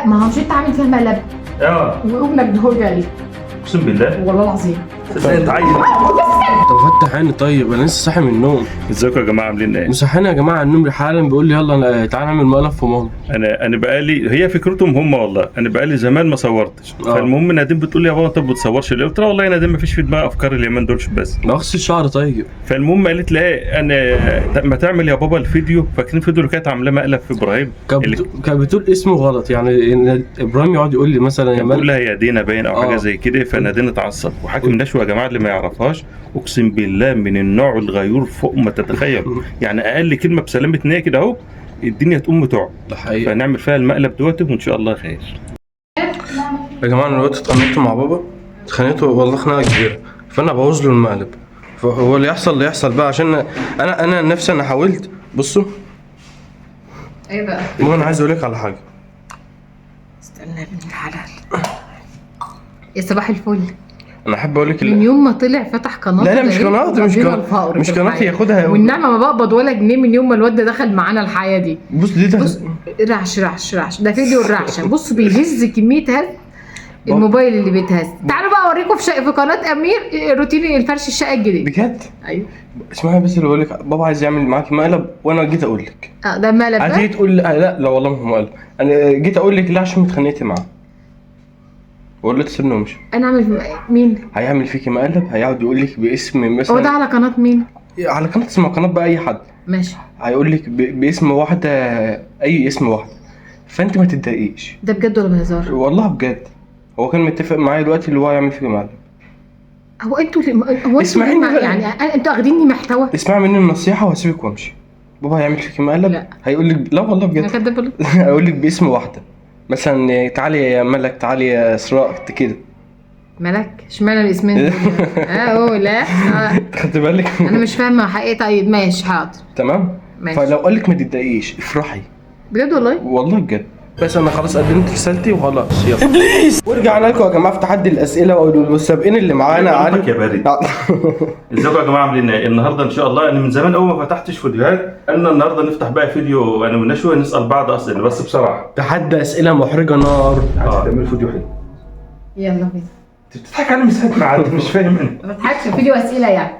لا ما هو مش انت عامل فيها مقلب. اه وابنك ده هو جاي. اقسم بالله والله العظيم. صدق انت عيل. طب فتح عيني. طيب انا لسه صاحي من النوم. ازيكم يا جماعة عاملين ايه؟ مصحينا يا جماعة على النوم حالا، بيقول لي يلا تعالى نعمل مقلب في ماما. انا بقالي، هي فكرتهم هم والله، انا بقالي زمان ما صورتش. فالمهم نادين بتقول لي يا بابا انت ما بتصورش ليه؟ قلت لها والله يا نادين ما فيش في دماغي افكار اليومين دول بس. ما اغسل شعري طيب. فالمهم قالت لي ايه، انا ما تعمل يا بابا الفيديو، فاكرين الفيديو اللي كانت عاملاه مقلب في ابراهيم؟ كانت بتقول اسمه غلط، يعني إن ابراهيم يقعد يقول لي مثلا يا بتقول ملك لها يا دينا باين او حاجة زي كده، فنادين اتعصب. وحاكم نشوى يا جماعة اللي ما يعرفهاش اقسم بالله من النوع الغيور فوق ما تتخيل، يعني اقل كلمة بسلامه نيه كده اهو الدنيا تقوم وتقع. ده حقيقي. فنعمل فيها المقلب دوت وان شاء الله خير. يا جماعة انا دلوقتي اتخانقت مع بابا، اتخانقت والله خناقه كبيرة، فانا بوظ له المقلب. فهو اللي يحصل اللي يحصل بقى، عشان انا نفسي انا حاولت. بصوا ايه بقى؟ المهم انا عايز اقول لك على حاجة. استنى يا ابن الحلال. يا صباح الفل. انا احب اقول لك من يوم ما طلع فتح قناة. لا لا مش قناة، مش قناة، مش قناة ياخدها. والنعمة ما بقبض ولا جنيه من يوم ما الواد ده دخل معانا الحياة دي. بص دي بص رعش رعش رعش، ده فيديو الرعشه. بص بيهز كمية هز الموبايل اللي بيتهز. تعالوا بقى اوريكم في شقه في قناة امير روتين الفرش الشقة الجديد. بجد؟ ايوه. اسمعي بس اللي بقول لك، بابا عايز يعمل معاكي مقلب وانا جيت اقول لك. ده مقلب بقى؟ هتيجي تقول لا لا والله ما هو مقلب، انا جيت اقول لك لا عشان اتخانقتي معاه. بقول له تسيبني وامشي. انا اعمل مين؟ هيعمل فيكي مقلب، هيقعد يقول لك باسم مثلا. هو ده على قناة مين؟ على قناة اسمها قناة بقى اي حد. ماشي. هيقول لك باسم واحدة، اي اسم واحدة، فانت ما تتضايقيش. ده بجد ولا بهزار؟ والله بجد. هو كان متفق معايا دلوقتي اللي هو هيعمل فيكي مقلب. هو انتوا هو انتوا يعني انتوا اخديني محتوى؟ اسمعي مني النصيحة وهسيبك وامشي. بابا هيعمل فيكي مقلب. لا. هيقول لك لا والله بجد. هيقول لك باسم واحدة مثلا، تعالي يا ملك، تعالي يا اسراء كده. ملك؟ اشمعنى الاسمين دول؟ لا خدت بالك؟ انا مش فاهمه حقيقي. طيب ماشي حاضر. تمام. فلو قال لك ما تتضايقيش افرحي. بجد والله؟ والله بجد. بس انا خلاص قدمت رسالتي وخلاص يلا ابليس. ورجعنا لكم يا جماعة في تحدي الاسئلة والمسابقين اللي معانا علي يا بارد. ازيكم يا جماعة عاملين ايه؟ النهارده ان شاء الله، انا من زمان قوي ما فتحتش فيديوهات، قلنا النهارده نفتح بقى فيديو انا ونشوى نسال بعض اسئلة، بس بصراحة تحدي اسئلة محرجه نار. عايز تعمل فيديو حلو. يلا بينا. انت بتضحك على مساحة معاد مش فاهم انا. ما بضحكش، فيديو اسئلة يعني.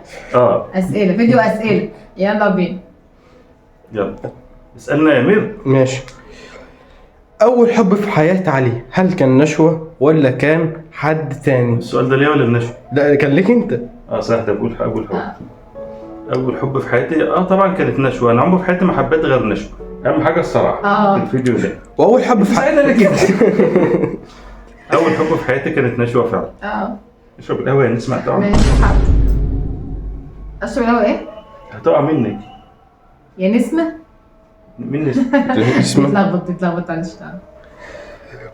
اسئلة، فيديو اسئلة. يلا بينا. يلا اسالنا يا امير. ماشي. أول حب في حياة علي هل كان نشوة ولا كان حد تاني؟ السؤال ده ليا ولا لنشوة؟ لا كان ليك أنت. صح، ده بقول أول حب. أول حب في حياتي طبعا كانت نشوة، أنا عمري في حياتي ما حبيت غير نشوة. أهم حاجة الصراحة. الفيديو ده. وأول حب في حياتي أول حب في حياتي كانت نشوة فعلا. اشرب القهوة يا نسمع طبعا. ماشي حاضر. أشرب القهوة إيه؟ هتقع منك. يا نسمة؟ مين نسمة؟ بتتلخبط معلش.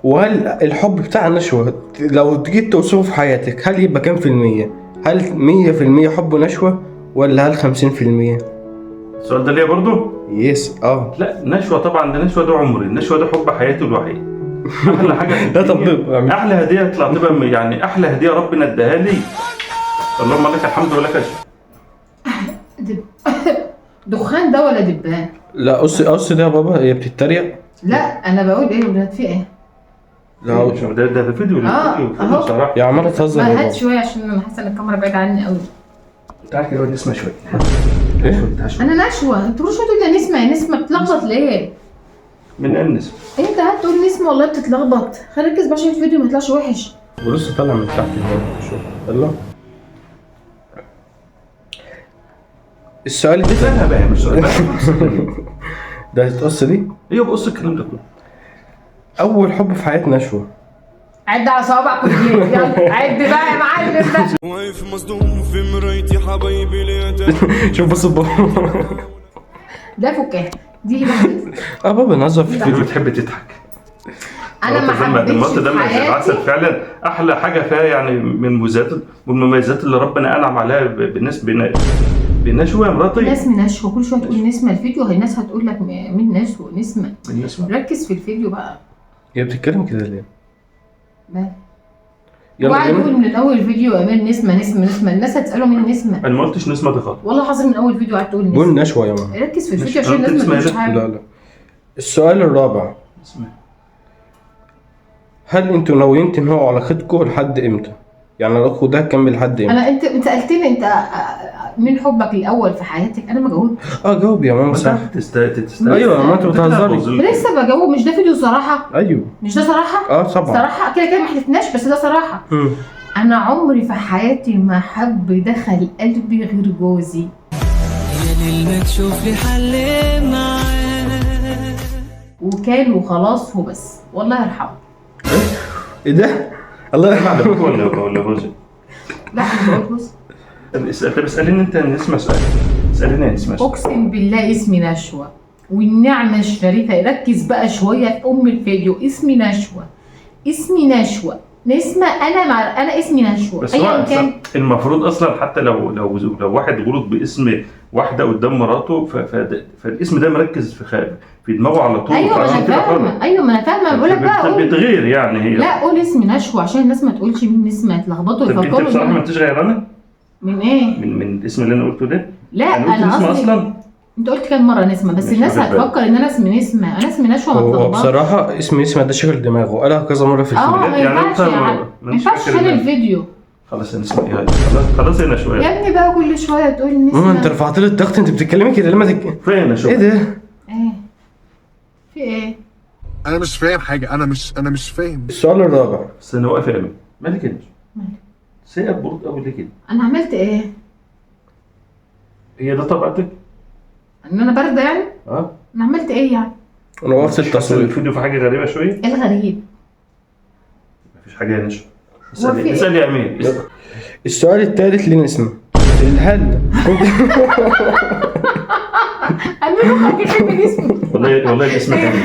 وهل الحب بتاع نشوة لو جيت توصفه في حياتك هل يبقى كام في المية؟ هل 100% حب نشوة ولا هل 50%؟ السؤال ده ليا برضو؟ yes. لا نشوة طبعا، ده نشوة ده عمري، نشوة ده حب حياتي الوحيد. أحلى حاجة ده تطبيق. أحلى هدية طلعت بقى، يعني أحلى هدية ربنا اداها لي. اللهم لك الحمد ولك الشكر. دخان ده ولا دبان؟ لا قص ده يا بابا، هي بتتريق. لا انا بقول ايه ولاد في ايه؟ لا ده في فيديو فيديو بصراحة. يا عماله تهزر يا بابا. هات شوية عشان انا حاسه ان الكاميرا بعيدة عني قوي. تعالى كده نسمع شوية. ايه؟ انا نشوه، انت كل شوية تقول لي نسمه يا نسمه، بتلخبط ليه؟ من قال نسمه؟ انت هتقول نسمه والله بتتلخبط. خلي ركز بقى عشان الفيديو ما يطلعش وحش. ولسه طالع من تحت الباب. شوف يلا السؤال ده سهلة بقى مش سؤال بقى. ده هتقص دي؟ ايوه بقص الكلام ده كله. أول حب في حياة نشوة. عد على صوابعك ورجليك، يلا عد بقى يا معلم بقى. واقف مصدوم في مرايتي حبايبي ليه. شوف بص بابا. ده فكاهة دي بابا نهزر في الفيديو. بتحب تضحك. انا ما حبيتش في حياتي العسل فعلا احلى حاجة فيها، يعني من المميزات اللي ربنا انعم عليها بالنسبة بنشوى يا مراتي. ناس من نشوى كل شوية تقول نسمه الفيديو، هي الناس هتقول لك مين نشوى نسمه. ركز في الفيديو بقى. هي بتتكلم كده ليه؟ يلا بينا. قول من اول فيديو يا امير نسمه نسمه نسمه، الناس هتساله مين نسمه. انا ما قلتش نسمه دي خالص والله العظيم، من اول فيديو قعدت تقول نسمه. قول نشوى يا ماما. ركز في الفيديو عشان الناس ما تقولش حاجة. لا لا. السؤال الرابع. هل انتوا ناويين تنهوا علاقتكم لحد امتى؟ يعني علاقتكم ده هتكمل لحد امتى؟ انا انت سالتني انت مين حبك الاول في حياتك، انا ما جاوبتش. جاوب يا ماما صح. ايوه ما انت بتهزري. لسه بجاوب. مش ده فيديو صراحة؟ ايوه مش ده صراحة؟ طبعا صراحة كده كده ما حلفناش، بس ده صراحة. انا عمري في حياتي ما حب دخل قلبي غير جوزي. يا ليل ما تشوف لي حل معاك. وكان وخلاص وبس، والله يرحمه. ايه ده؟ الله يرحمه. ولا جوزي؟ لا انا بقول جوزي. طب اساليني انت نسمع سؤال. اساليني نسمع سؤال. اقسم بالله اسمي نشوى والنعمة الشريفة. ركز بقى شوية في ام الفيديو. اسمي نشوى، اسمي نشوى، نسمة. انا مع انا اسمي نشوى. بس هو كان المفروض اصلا حتى لو لو لو واحد غلط باسم واحدة قدام مراته فالاسم ده مركز في دماغه على طول. ايوه ما انا فاهمه. ايوه ما انا فاهمه، بقول لك بقى قول. بتغير يعني هي. لا قول اسمي نشوى عشان الناس ما تقولش مين نسمه، يتلخبطوا ويفكروا. انت بصراحة ما انتش غيرانه من ايه؟ من الاسم اللي انا قلته ده؟ لا انا قصدي اصلا انت قلت كام مرة نسمه، بس الناس هتفكر ان انا اسمي نسمه. انا اسمي نشوى. ما تلخبطش. بصراحة اسم نسمه ده شغل دماغه، قالها كذا مرة في الفيديو. ما ينفعش يعني، ما ينفعش شيل الفيديو. خلاص يا نسمه، خلاص يا نشوى. يا ابني بقى كل شوية تقول نسمه. ماما انت رفعت لي الضغط، انت بتتكلمي كده لما فين يا نشوى؟ ايه ده؟ ايه؟ في ايه؟ انا مش فاهم حاجة، انا مش فاهم. السؤال الرابع. استنى واقف يا امين. مالك يا نشوى؟ مالك؟ سيئة برود قوي ليه كده؟ انا عملت ايه؟ هي ده طبيعتك؟ ان انا باردة يعني؟ انا عملت ايه يعني؟ انا وقفت التصوير. الفيديو في حاجة غريبة شوية؟ ايه الغريب؟ مفيش حاجة يا نشوى. اسال يا امين. السؤال الثالث لنسمه. هل امين ممكن يحب نسمه؟ والله الاسم حلو.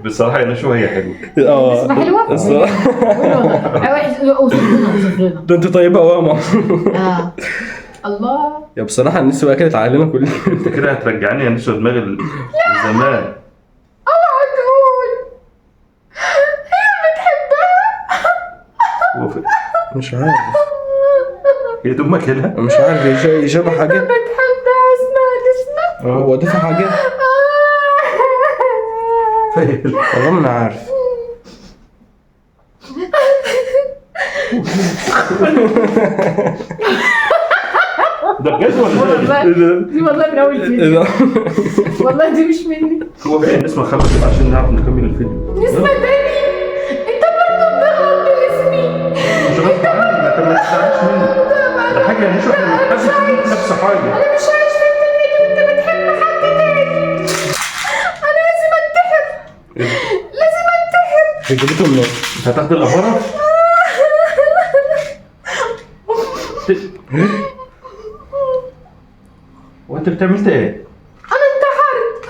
بصراحة يا نشوى هي حلوة. اسمها حلوة؟ الصراحة اوصف لنا. ده انت طيبة قوي يا ماما. الله. يا بصراحة النسوة أكلت علينا كلنا. أنت كده هترجعني يا نشوى دماغي زمان. أوعى تقول هي بتحبها. مش عارف. هي دوب ماكلها؟ مش عارف. هي شبه حاجة؟ بتحبها اسمها نسمة. هو ده في حاجة؟ والله ما أنا عارف. ده بجد ولا ايه ده؟ دي والله من اول فيديو. والله دي مش مني. هو بقى نسمة خلصت عشان نعرف نكمل الفيديو. نسمة تاني انت برضه بتغلط باسمي. مش غلط عنك، ما تزعلش مني. ده حاجة يا نشوى احنا بنحاسب نفس حاجة. انا مش عايش في الدنيا دي وانت بتحب حد تاني. انا لازم انتحر. لازم انتحر. هي جابته منين؟ انت هتاخد الافاره؟ وانت بتعمل ايه؟ انا انتحرت.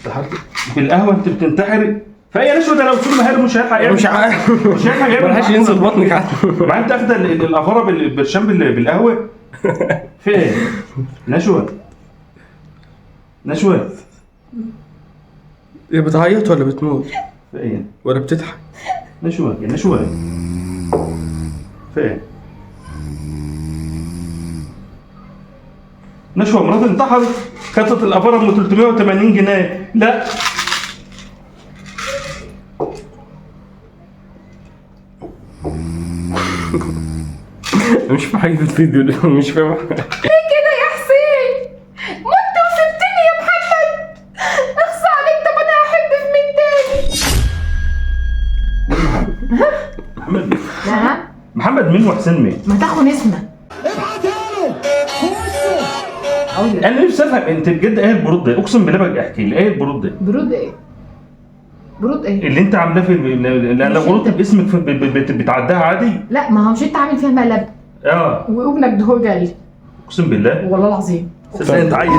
انتحرت؟ بالقهوة انت بتنتحري؟ فهي نشوى ده لو طول ما هي مش هيلحق يعمل. مش عارف. مش هيلحق يعمل. ما لحقش ينزل بطنك حتى. ما انت اخده الافاره بالبرشام بالقهوة؟ في ايه؟ نشوى نشوى هي بتعيط ولا بتموت؟ في ايه؟ ولا بتضحك؟ نشوى يا نشوى في ايه؟ نشوى مرات انتحرت، خدت الافاره ب 380 جنيه. لا مش فاهم حاجة في الفيديو ده، مش فاهم حاجة. ليه كده يا حسين؟ مت وسبتني يا محمد. اخصى عليك. طب انا هحب في مين تاني؟ محمد. نعم محمد مين وحسين مين؟ ما تاخد نسمه. انا نفسي افهم انت بجد ايه البرود ده؟ اقسم بالله بقى احكي لي ايه البرود ده؟ برود ايه؟ برود ايه؟ اللي انت عاملاه في لو غلطت باسمك بتعديها عادي؟ لا ما هو مش انت عامل فيها مقلب. وابنك ده هو جاي. اقسم بالله والله العظيم. انت عيل.